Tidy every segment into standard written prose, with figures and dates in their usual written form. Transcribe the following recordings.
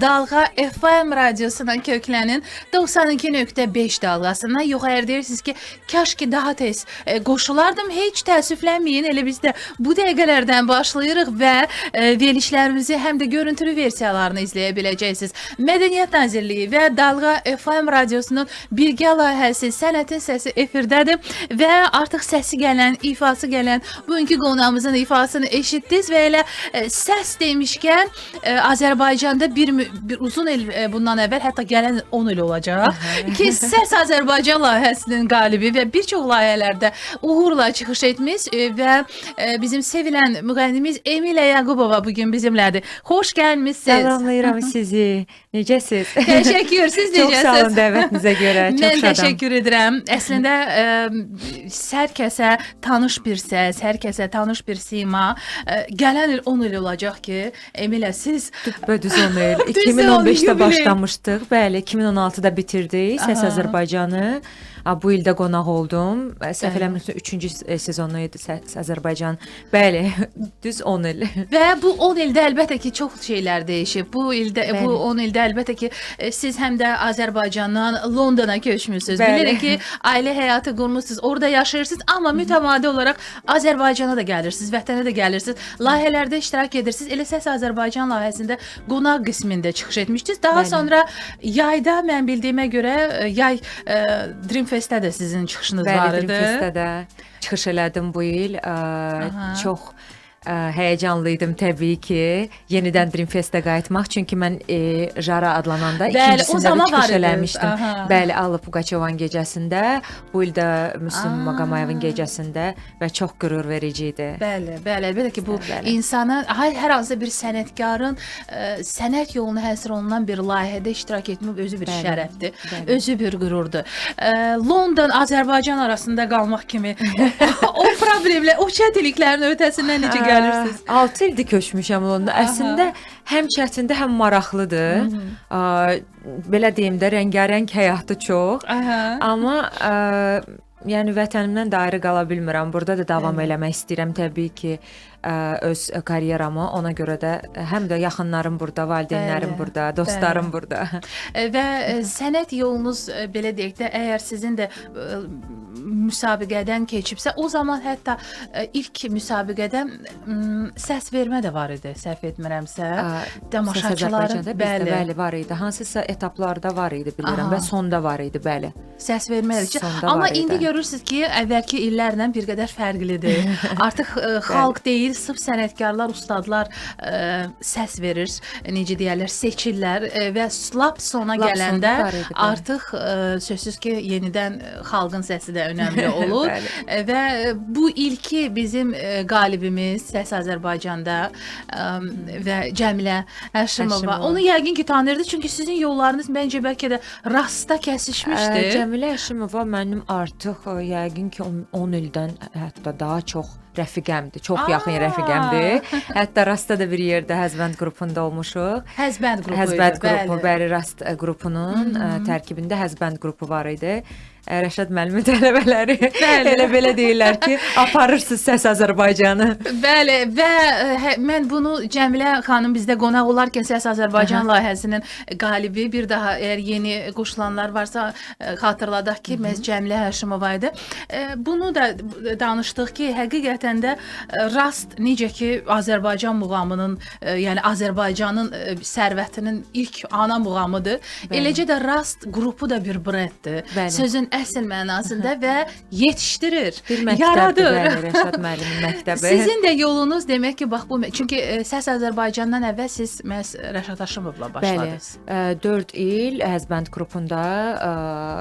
Dalğa FM radyosuna köklənin 92.5 dalgasına. Yox, əgər deyirsiniz ki, kaş ki daha tez qoşulardım, heç təəssüflənməyin. Elə biz də bu dəqiqələrdən başlayırıq və verilişlərimizi həm də görüntülü versiyalarını izləyə biləcəksiniz. Mədəniyyət Nazirliyi və Dalğa FM radiosunun birgə layihəsi Sənətin Səsi efirdədir və artıq səsi gələn, ifası gələn bugünkü qonağımızın ifasını eşitdiniz və elə səs demişkən Azərbaycanda bir uzun il bundan əvvəl, hətta gələn 10 il olacaq ki, Səs Azərbaycan layihəsinin qalibi və bir çox layihələrdə uğurla çıxış etmiş və bizim sevilən müğənnimiz Emilə Yaqubova bugün bizimlədir. Xoş gəlmisiniz. Salamlayıram sizi. Necəsiz? Təşəkkür. Siz necəsiz? Çox sağ olun dəvətinizə görə. Çox Mən şadam. Təşəkkür edirəm. Əslində hər kəsə tanış bir səs, hər kəsə tanış bir sima. Gələn il 10 il olacaq ki, Emilə siz Düz 10 il. 2015-də başlamışdıq. Bəli, 2016-da bitirdik Səs Azərbaycanı. Bu ildə qonaq oldum. Səhv eləmirəmsə 3-cü sezonu idi Səs Azərbaycan. Bəli, düz 10 il. Və bu 10 ildə əlbəttə ki, çox şeylər dəyişib. Bu ildə, Bəli. bu 10 ildə əlbəttə ki, siz həm də Azərbaycandan Londona köçmüsünüz. Bəli. Bilirik ki, ailə həyatı qurmuşsunuz, orada yaşayırsınız, amma mütəmadi olaraq Azərbaycana da gəlirsiniz, vətənə də gəlirsiniz. Layihələrdə iştirak edirsiniz. Elə Səs Azərbaycan layihəsində qonaq qismində çıxış etmişdiniz. Daha Bəli. sonra yayda mən bildiyimə görə yay Dream Fest'də də sizin çıxışınız var Bəli, idi. Dream Fest'də də çıxış elədim bu il. Çox həyəcanlı idim təbii ki, yenidən Dream Fest'ə qayıtmaq. Çünki mən Jara adlananda Bəli, o ikincisində də zaman var çıxış idiniz. eləmişdim. Aha. Bəli, Alla Pugaçovan gecəsində, bu il də Müslüm Maqamayevin gecəsində və çox qürur verici idi. Bəli, bəli, əlbəttə ki, bu Bəli. insana hər hansı bir sənətkarın sənət yoluna həsr olunan bir layihədə iştirak etmək özü bir Bəli. şərəfdir, Bəli. özü bir qürurdur. London, Azərbaycan arasında qalmaq kimi o problemlə, o çətinliklərin ötəsindən necə gəlirsiniz? 6 ildir köçmüşəm Londona. Əslində həm çətindir, həm maraqlıdır. Belə deyim də, rəngarəng həyatı çox. Aha. Amma yəni vətənimdən də ayrı qala bilmirəm. Burada da davam eləmək istəyirəm təbii ki, öz karyeramı. Ona görə də həm də yaxınlarım burada, valideynlərim Bəli, burada, dostlarım bəli. burada. Və sənət yolunuz belə deyək də, əgər sizin də müsabiqədən keçibsə, o zaman hətta ilk müsabiqədə səs vermə də var idi, səhv etmirəmsə. Səs Tamaşaçıların, Azərbaycanda bizdə bəli, bəli var idi. Hansısa etaplarda var idi bilirəm Aha. və sonda var idi, bəli. Səs vermək üçün. Sonda Amma var idi. indi görürsünüz ki, əvvəlki illərlə bir qədər fərqlidir. Artıq xalq deyil, sırf sənətkarlar, ustadlar səs verir, necə deyərlər, seçirlər və lap sona Lap gələndə sonda var idi, bəli. artıq sözsüz ki, yenidən xalqın səsi də önəmli olur. Bəli. Və bu ilki bizim qalibimiz Səs Azərbaycanda və Cəmilə Həşimova. Həşimova. Onu yəqin ki tanıyırdı, çünki sizin yollarınız məncə bəlkə də rastda kəsişmişdi. Cəmilə Həşimova mənim artıq yəqin ki 10 ildən hətta daha çox rəfiqəmdir. Çox yaxın rəfiqəmdir. Hətta Rastda da bir yerdə Həzbənd qrupunda olmuşuq. Həzbənd qrupu Həzbənd idi, qrupu, bəli. bəli, Rast qrupunun tərkibində Həzbənd qrupu var idi. Rəşad müəllimin tələbələri Bəli. elə belə deyirlər ki, aparırsınız Səs Azərbaycanı. Bəli və mən bunu Cəmilə xanım bizdə qonaq olarkən Səs Azərbaycan layihəsinin qalibi, bir daha əgər yeni qoşulanlar varsa xatırladaq ki, məhz Cəmilə Həşimova idi. Bunu da danışdıq ki, həqiqətən də Rast necə ki Azərbaycan muğamının, yəni Azərbaycanın sərvətinin ilk ana muğamıdır. Bəli. Eləcə də Rast qrupu da bir brenddir. Bəli. Sözün əsl mənasında və yetişdirir, Bir məktəbdir, yaradır. bəli, Rəşad müəllimin məktəbi. Sizin də yolunuz demək ki, bax bu, çünki Səs Azərbaycandan əvvəl siz məhz Rəşad Həşimovla başladınız. Bəli, 4 il Həzbənd qrupunda,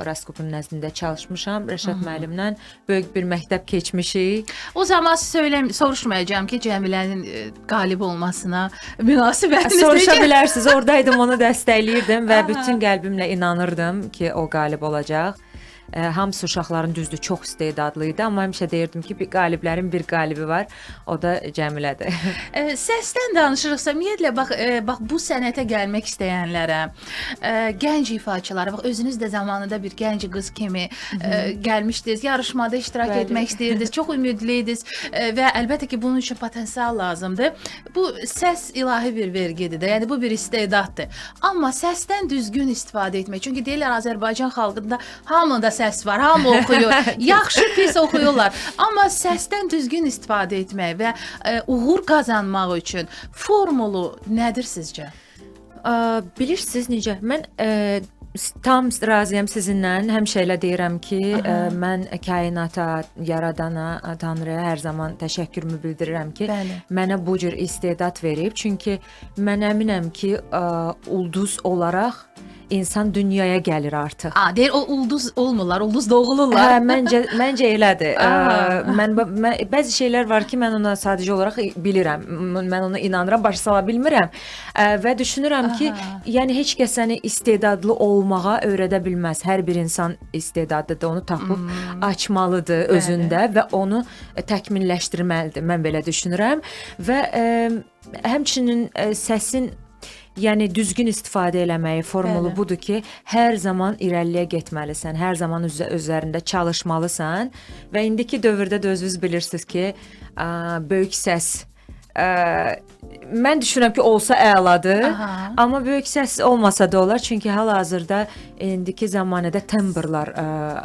Rast qrupunun nəzdində çalışmışam. Rəşad müəllimlə böyük bir məktəb keçmişik. O zaman soruşmayacağam ki, Cəmilənin qalib olmasına münasibətiniz Soruşa necə? bilərsiniz. Oradaydım, onu dəstəkləyirdim və bütün qəlbimlə inanırdım ki, o qalib olacaq. Hamısı uşaqların düzdür, çox istedadlı idi, amma həmişə deyirdim ki, bir qaliblərin bir qalibi var, o da Cəmilədir. Səsdən danışırıqsa, ümumiyyətlə bax, bax bu sənətə gəlmək istəyənlərə, gənc ifaçılara, bax özünüz də zamanında bir gənc qız kimi gəlmişdiniz, yarışmada iştirak etmək istəyirdiniz, çox ümidli idiniz və əlbəttə ki, bunun üçün potensial lazımdır. Bu səs ilahi bir vergidir də, yəni bu bir istedaddır. Amma səsdən düzgün istifadə etmək, çünki deyirlər Azərbaycan xalqında hamında səs var, hamı oxuyur, yaxşı pis oxuyurlar. Amma səsdən düzgün istifadə etmək və uğur qazanmaq üçün formulu nədir sizcə? Bilirsiniz necə? Mən tam razıyam sizinlə. Həmişə elə deyirəm ki, mən kainata, yaradana, Tanrıya hər zaman təşəkkürümü bildirirəm ki, Bəli. mənə bu cür istedad verib. Çünki mən əminəm ki, ulduz olaraq insan dünyaya gəlir artıq. A, deyir o ulduz olmurlar, ulduz doğulurlar. Hə, məncə elədir. Aha. Mən bəzi şeylər var ki, mən ona sadəcə olaraq bilirəm. Mən ona inanıram, başa sala bilmirəm. Və düşünürəm ki, yəni heç kəs səni istedadlı olmağa öyrədə bilməz. Hər bir insan istedadlıdır, onu tapıb açmalıdır özündə və onu təkmilləşdirməlidir. Mən belə düşünürəm və həmçinin səsin, yəni düzgün istifadə eləməyi formulu Bəli. budur ki, hər zaman irəliyə getməlisən, hər zaman üzərində çalışmalısan və indiki dövrdə də özünüz bilirsiniz ki, böyük səs mən düşünürəm ki, olsa əladır. Aha. Amma böyük səs olmasa da olar, çünki hal-hazırda indiki zamanədə tembrlar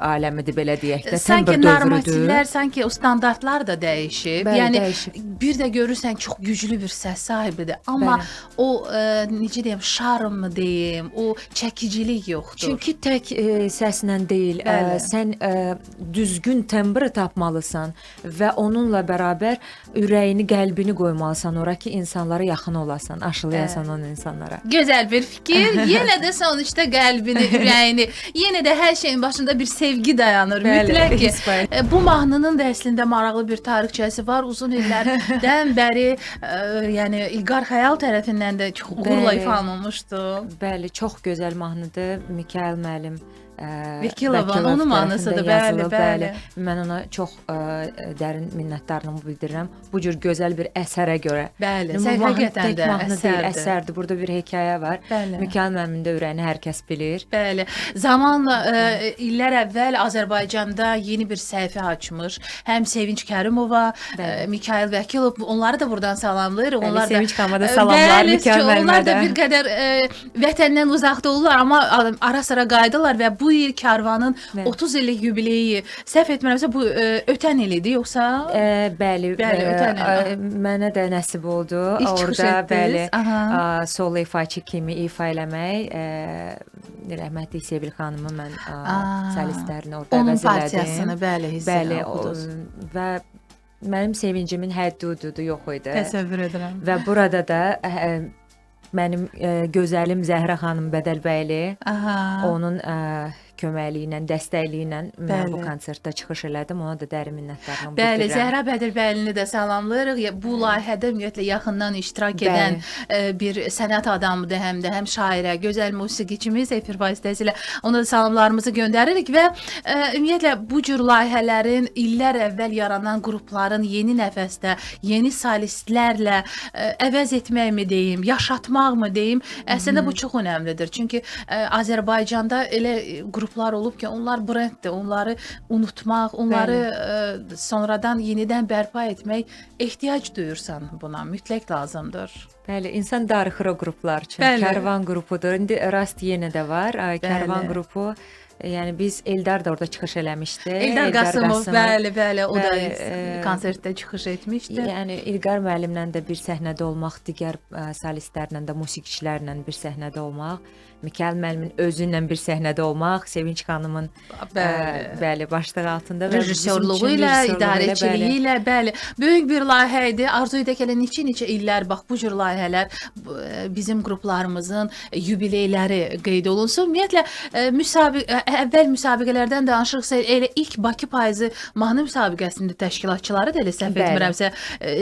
aləmidir belə deyək də, Sanki tembr dövrüdür. normativlər, sanki o standartlar da dəyişib. Bəli, yəni dəyişib. bir də görürsən çox güclü bir səs sahibidir, amma Bəli. o necə deyim, şarm mı deyim, o çəkicilik yoxdur. Çünki tək səslə deyil, Bəli. sən düzgün tembri tapmalısan və onunla bərabər ürəyini, qəlbini qoymalısan ora ki, insanlara yaxın olasan, aşılayasan onu insanlara. Gözəl bir fikir. Yenə də sonuçda qəlbini, ürəyini, yenə də hər şeyin başında bir sevgi dayanır. Bəli, Mütləq ki. İsmail. Bu mahnının da əslində maraqlı bir tarixçəsi var. Uzun illərdən bəri, yəni İlqar Xəyal tərəfindən də çox uğurla Bəli. ifa olunmuşdu. Bəli, çox gözəl mahnıdır. Mikail müəllim Vəkilovun, Vəkilov onun mahnısıdır, tərəfindən bəli, yazılıb, bəli. Mən ona çox dərin minnətdarlığımı bildirirəm. Bu cür gözəl bir əsərə görə. Bəli, Bu sən mahnı həqiqətən tək də mahnı deyil, əsərdir. əsərdir. Burada bir hekayə var. Bəli. Mikail müəllimin də ürəyini hər kəs bilir. Bəli, zamanla illər əvvəl Azərbaycanda yeni bir səhifə açmış. Həm Sevinç Kərimova, Mikail Vəkilov, onları da buradan salamlayırıq. Bəli, Onlar da Sevinç xanıma da salamlar, bəli, Mikail müəllimə onlar da də. bir qədər vətəndən uzaqda olurlar, amma ara sıra qayıdırlar və bu il Karvanın Bəli. 30 illik yubileyi, səhv etmirəmsə bu ötən il idi yoxsa? Bəli, Bəli, ötən il. Mənə də nəsib oldu İlk çıxış orada, etdiniz. bəli, Aha. solo ifaçı kimi ifa eləmək. Rəhmətli Sevil xanımı mən solistlərini orada Onun əvəz elədim. partiyasını, bəli, hissəni Bəli, oxudunuz. və mənim sevincimin həddi-hüdudu yox idi. Təsəvvür edirəm. Və burada da mənim gözəlim Zəhra xanım Bədəlbəyli, Aha. onun köməkliyi ilə, dəstəkliyi ilə mən bu Bəli. konsertdə çıxış elədim. Ona da dərin minnətdarlığımı Bəli, bildirirəm. Zəhra Bədilbəylini də salamlayırıq. Bu layihədə ümumiyyətlə yaxından iştirak edən bir sənət adamıdır, həm də həm şairə, gözəl musiqiçimiz efir vasitəsilə ona da salamlarımızı göndəririk və ümumiyyətlə bu cür layihələrin illər əvvəl yaranan qrupların yeni nəfəsdə, yeni solistlərlə əvəz etməkmi deyim, yaşatmaqmı deyim, əslində bu çox önəmlidir. Çünki Azərbaycanda elə qruplar olub ki, onlar brenddir, onları unutmaq, onları sonradan yenidən bərpa etmək ehtiyac duyursan buna, mütləq lazımdır. Bəli, insan darıxır o qruplar üçün. Bəli. Kərvan qrupudur. İndi Rast yenə də var. Kərvan Bəli. qrupu. Yəni biz Eldar da orada çıxış eləmişdi. Eldar Qasımov, bəli, bəli, o da Bəli, konsertdə çıxış etmişdi. Yəni İlqar müəllimlə də bir səhnədə olmaq, digər solistlərlə də, musiqiçilərlə bir səhnədə olmaq, Mikail müəllimin özü ilə bir səhnədə olmaq, Sevinç xanımın bəli, başlığı altında və bizim Rejissorluğu üçün ilə, rejissorluğu ilə, idarəçiliyi ilə, bəli. Böyük bir layihə idi. Arzu edək elə neçə-neçə illər bax bu cür layihələr bizim qruplarımızın yubileyləri qeyd olunsun. Ümumiyyətlə Əvvəl müsabiqələrdən danışırıqsa, elə ilk Bakı Payızı mahnı müsabiqəsində təşkilatçıları da elə səhv etmirəmsə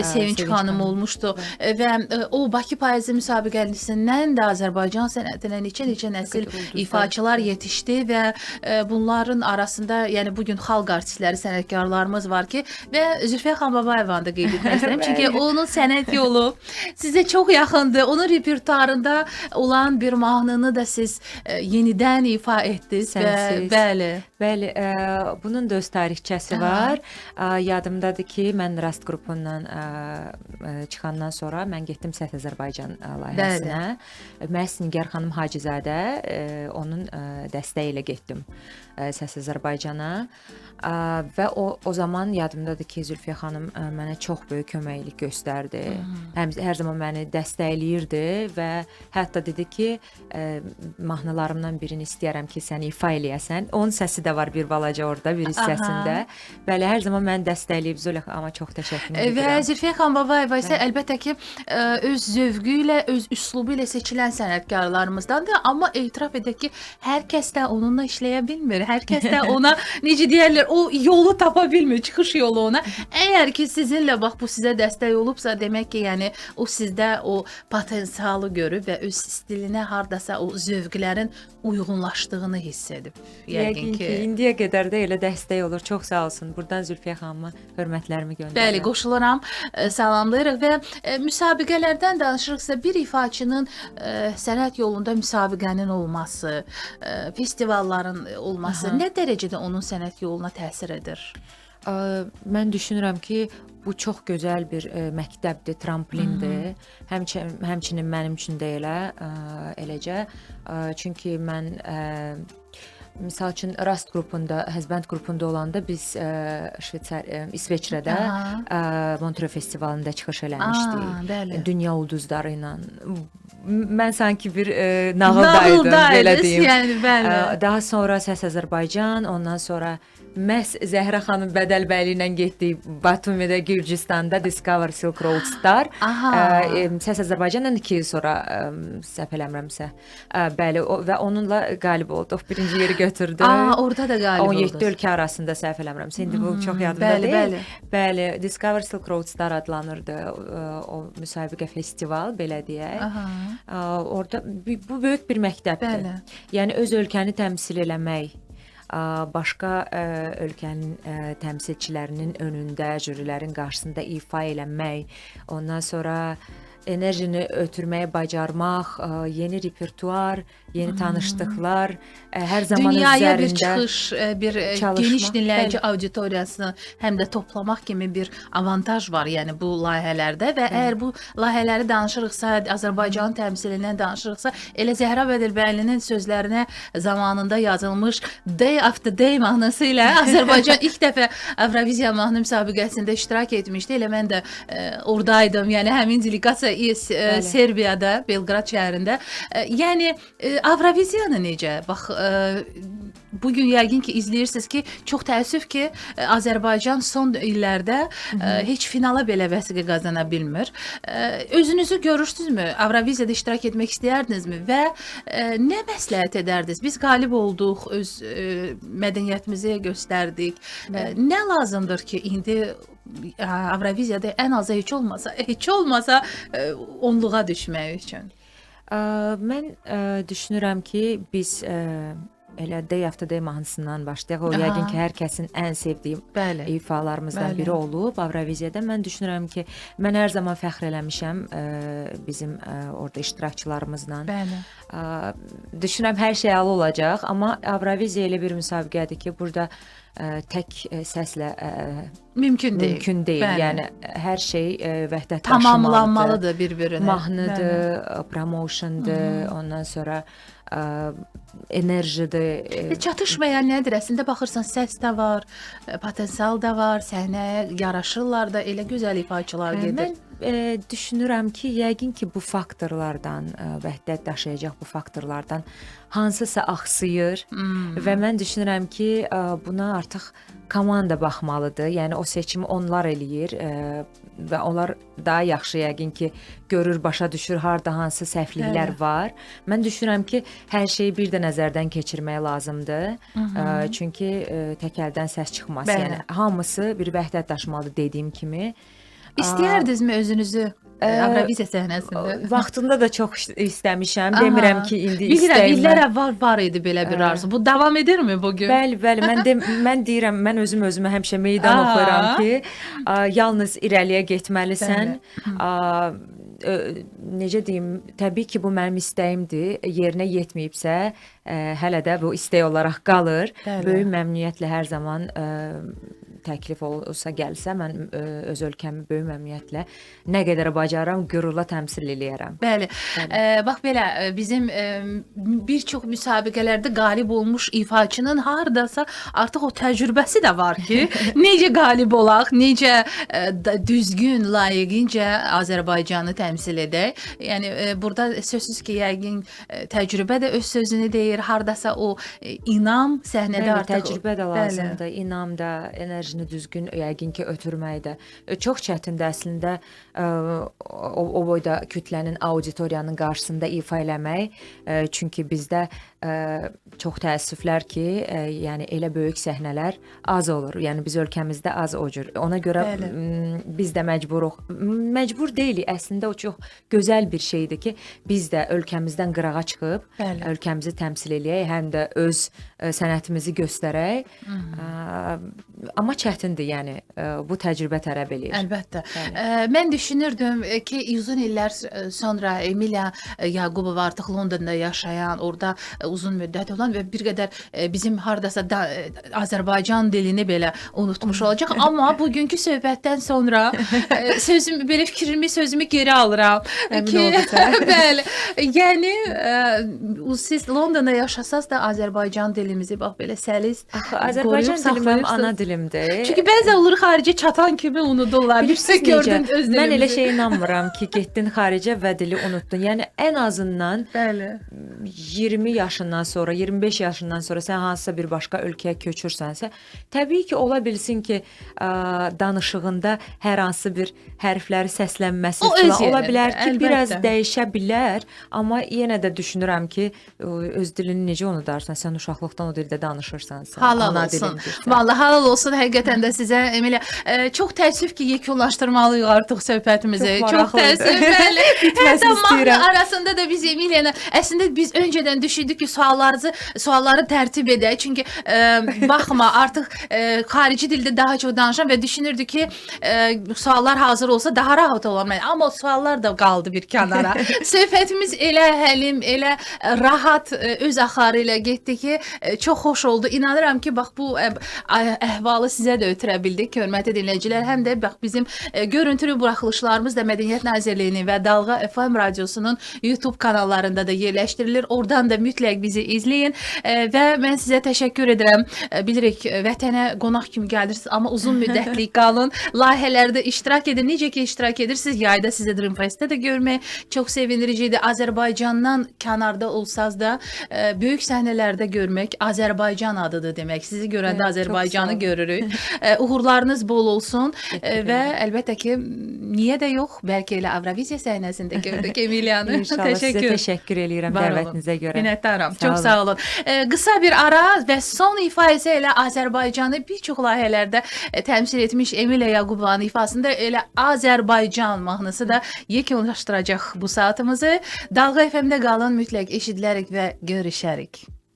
Sevinç xanım olmuşdu. Və o Bakı Payızı müsabiqəsindən də Azərbaycan sənətinə neçə-neçə nəsil ifaçılar yetişdi və bunların arasında, yəni bu gün xalq artistləri, sənətkarlarımız var ki, və Zülfiyə Xanbabayevanı da qeyd etmək istəyirəm. Çünki onun sənət yolu sizə çox yaxındır. Onun repertuarında olan bir mahnını da siz yenidən ifa etdiniz. Sənsiz. Və, bəli. Bəli, bunun da öz tarixçəsi var. Yadımdadır ki, mən Rast qrupundan çıxandan sonra mən getdim Səs Azərbaycan layihəsinə. Məhz Nigar xanım Hacızadə, onun dəstəyi ilə getdim Səs Azərbaycana. Və o zaman yadımdadır ki, Zülfiyə xanım mənə çox böyük köməklik göstərdi. Hər zaman məni dəstəkləyirdi və hətta dedi ki, mahnılarımdan birini istəyirəm ki, sən ifa eləyəsən. Onun səsi də var bir balaca orada, bir hissəsində. Bəli, hər zaman məni dəstəkləyib Zülfiyə, amma çox təşəkkür edirəm. Və Zülfiyə Xanbabayeva isə əlbəttə ki, öz zövqü ilə, öz üslubu ilə seçilən sənətkarlarımızdandır, amma etiraf edək ki, hər kəs də onunla işləyə bilmir. Hər kəs də ona, necə deyərlər, o yolu tapa bilmir, çıxış yolu ona. Əgər ki, sizinlə, bax, bu sizə dəstək olubsa, demək ki, yəni o sizdə o potensialı görüb və öz stilinə hardasa o zövqlərin uyğunlaşdığını hiss edib. Yəqin ki, indiyə qədər də elə dəstək olur. Çox sağ olsun. Buradan Zülfiyə xanıma hörmətlərimi göndərirəm. Bəli, qoşuluram, salamlayırıq və müsabiqələrdən danışırıqsa, bir ifaçının sənət yolunda müsabiqənin olması, festivalların olması nə dərəcədə onun sənət yoluna təsir edir? Mən düşünürəm ki, bu çox gözəl bir məktəbdir, tramplindir. Həmçinin mənim üçün də elə, eləcə. Çünki mən, misal üçün, Rast qrupunda, Həzbənd qrupunda olanda biz İsveçrədə Montreux festivalında çıxış eləmişdik. Dünya ulduzları ilə. Mən sanki bir nağıldaydım, belə deyim. Yəni, bəli. Daha sonra Səs Azərbaycan, ondan sonra məhz Zəhra xanım Bədəlbəyli ilə getdik Batumidə, Gürcüstanda Discover Silk Road Star. Səs Azərbaycandan 2 il sonra, səhv eləmirəmsə. Bəli, və onunla qalib olduq. Birinci yeri götürdük. Orada da qalib oldunuz. 17 ölkə arasında səhv eləmirəmsə. İndi bu çox yadımda deyil. Bəli, Discover Silk Road Star adlanırdı o müsabiqə festival, belə deyək. Orada bu böyük bir məktəbdir. Yəni öz ölkəni təmsil eləmək, başqa ölkənin təmsilçilərinin önündə, jürilərin qarşısında ifa eləmək, ondan sonra enerjini ötürməyi bacarmaq, yeni repertuar, yeni tanışlıqlar, hər zaman dünyaya üzərində bir çıxış, bir geniş dinləyici auditoriyasını həm də toplamaq kimi bir avantaj var, yəni bu layihələrdə və əgər bu layihələri danışırıqsa, Azərbaycanın təmsilindən danışırıqsa, elə Zəhra Bədəlbəylinin sözlərinə zamanında yazılmış Day After Day mahnısı ilə Azərbaycan ilk dəfə Avroviziya mahnı müsabiqəsində iştirak etmişdi. Elə mən də oradaydım, yəni həmin delegasiya Serbiyada, Belqrad şəhərində. Yəni Avroviziyanı necə? Bax, bugün yəqin ki, izləyirsiniz ki, çox təəssüf ki, Azərbaycan son illərdə heç finala belə vəsiqə qazana bilmir. Özünüzü görürsünüzmü? Avroviziyada iştirak etmək istəyərdinizmi? Və nə məsləhət edərdiniz? Biz qalib olduq, öz mədəniyyətimizi göstərdik. Nə lazımdır ki, indi Avroviziyada ən azı heç olmasa onluğa düşmək üçün? Mən düşünürəm ki, biz elə Day After Day mahnısından başlayaq. O yəqin ki, hər kəsin ən sevdiyi ifalarımızdan biri olub Avroviziyada. Mən düşünürəm ki, mən hər zaman fəxr eləmişəm bizim orada iştirakçılarımızla. Düşünürəm, hər şey əla olacaq, amma Avroviziya elə bir müsabiqədir ki, burada tək səslə mümkün deyil. Mümkün deyil. Yəni hər şey vəhdət tamamlanmalıdır bir-birinə. Mahnıdır, promotiondur, ondan sonra enerjidir. Çatışmayan nədir? Əslində baxırsan, səs də var, potensial da var, səhnəyə yaraşırlar da, elə gözəl ifaçılar gedir. düşünürəm ki, yəqin ki, bu faktorlardan, vəhdət daşıyacaq bu faktorlardan hansısa axsıyır və mən düşünürəm ki, buna artıq komanda baxmalıdır. Yəni o seçimi onlar eləyir və onlar daha yaxşı yəqin ki, görür, başa düşür harda hansı səhvliklər var. Mən düşünürəm ki, hər şeyi bir də nəzərdən keçirmək lazımdır. Çünki tək əldən səs çıxmaz. Bəli. Yəni hamısı bir vəhdət daşımalıdır dediyim kimi. İstəyərdinizmi özünüzü Avroviziya səhnəsində? Vaxtında da çox istəmişəm. Aha. Demirəm ki, indi istəyirəm. Bilirəm, illər əvvəl var idi belə bir arzu. Bu davam edirmi bu gün? Bəli, bəli. Mən deyirəm, mən özüm özümə həmişə meydan oxuyuram ki, yalnız irəliyə getməlisən. Necə deyim, təbii ki, bu mənim istəyimdir. Yerinə yetməyibsə, hələ də bu istək olaraq qalır. Bəli. Böyük məmnuniyyətlə hər zaman təklif olsa gəlsə, mən öz ölkəmi böyük məmnuniyyətlə nə qədər bacarıram, qürurla təmsil eləyərəm. Bəli. Bax belə, bizim bir çox müsabiqələrdə qalib olmuş ifaçının hardasa artıq o təcrübəsi də var ki, necə qalib olaq, necə düzgün, layiqincə Azərbaycanı təmsil edək. Yəni burada sözsüz ki, yəqin təcrübə də öz sözünü deyir, hardasa o inam səhnədə. Bəli, artıq təcrübə də lazımdır, bəli. İnam da, enerjini düzgün yəqin ki, ötürmək də. Çox çətindir əslində o boyda kütlənin, auditoriyanın qarşısında ifa eləmək. Çünki bizdə çox təəssüflər ki, yəni elə böyük səhnələr az olur. Yəni biz ölkəmizdə az o cür. Ona görə biz də məcburuq. Məcbur deyilik. Əslində o çox gözəl bir şeydir ki, biz də ölkəmizdən qırağa çıxıb bəli. Ölkəmizi təmsil eləyək, həm də öz sənətimizi göstərək. Amma çətindir, yəni bu təcrübə tələb eləyir. Əlbəttə. Mən düşünürdüm ki, uzun illər sonra Emiliya Yaqubova artıq Londonda yaşayan, orada uzun müddət olan və bir qədər bizim hardasa da Azərbaycan dilini belə unutmuş olacaq. Amma bugünkü söhbətdən sonra sözüm, belə fikrimi, sözümü geri alıram. Ki, bəli. Yəni siz Londonda yaşasaz da Azərbaycan dilimizi bax belə səlis Azərbaycan dili mənim ana dilimdir. Çünki bəzən olur xaricə çatan kimi unudurlar. Bir şey gördün öz dilimizi. Mən elə şey inanmıram ki, getdin xaricə və dili unutdun. Yəni ən azından bəli. 20 yaşından sonra, 25 yaşından sonra sən hansısa bir başqa ölkəyə köçürsənsə, təbii ki, ola bilsin ki, danışığında hər hansı bir hərfləri səslənməsi falan ola bilər ki, əlbəttə. Biraz dəyişə bilər, amma yenə də düşünürəm ki, öz dilini necə unudarsan? Sən uşaqlıqdan o dildə danışırsansa, halal ana olsun. Vallahi halal olsun həqiqətən də sizə Emiliya. Çox təəssüf ki, yekunlaşdırmalıyıq artıq söhbətimizi. Çox təəssüf. Bəli. Hətta mahnı arasında da biz Emiliyanı, əslində biz öncədən düşündük ki, sualları tərtib edək. Çünki baxma, artıq xarici dildə daha çox danışan və düşünürdük ki, suallar hazır olsa daha rahat olar. Amma suallar da qaldı bir kənara. Söhbətimiz elə həlim, elə rahat öz axarı ilə getdi ki, çox xoş oldu. İnanıram ki, bax bu əhvalı sizə də ötürə bildik, hörmətli dinləyicilər. Həm də bax bizim görüntülü buraxılışlarımız da Mədəniyyət Nazirliyinin və Dalğa FM radiosunun YouTube kanallarında da yerləşdirilir. Oradan da mütləq bizi izləyin və mən sizə təşəkkür edirəm. Bilirik, vətənə qonaq kimi gəlirsiniz, amma uzun müddətlik qalın. Layihələrdə iştirak edin. Necə ki iştirak edirsiniz, yayda sizə Dream Fest'də də görmək çox sevindiriciydi. Azərbaycandan kənarda olsaz da böyük səhnələrdə görmək Azərbaycan adıdır demək. Sizi görəndə evet, Azərbaycanı görürük. Uğurlarınız bol olsun və əlbəttə ki, niyə də yox, bəlkə elə Avroviziya səhnəsində gördük Emiliyanı. İnşallah sizə təşəkkür eləyirəm dəvətinizə görə. Minnətdaram. Çox sağ olun. Qısa bir ara və son ifa isə elə Azərbaycanı bir çox layihələrdə təmsil etmiş Emiliya Yaqubovanın ifasında elə Azərbaycan mahnısı da yekunlaşdıracaq bu saatımızı. Dalğa FM-də qalın, mütləq eşidilərik və görüşərik.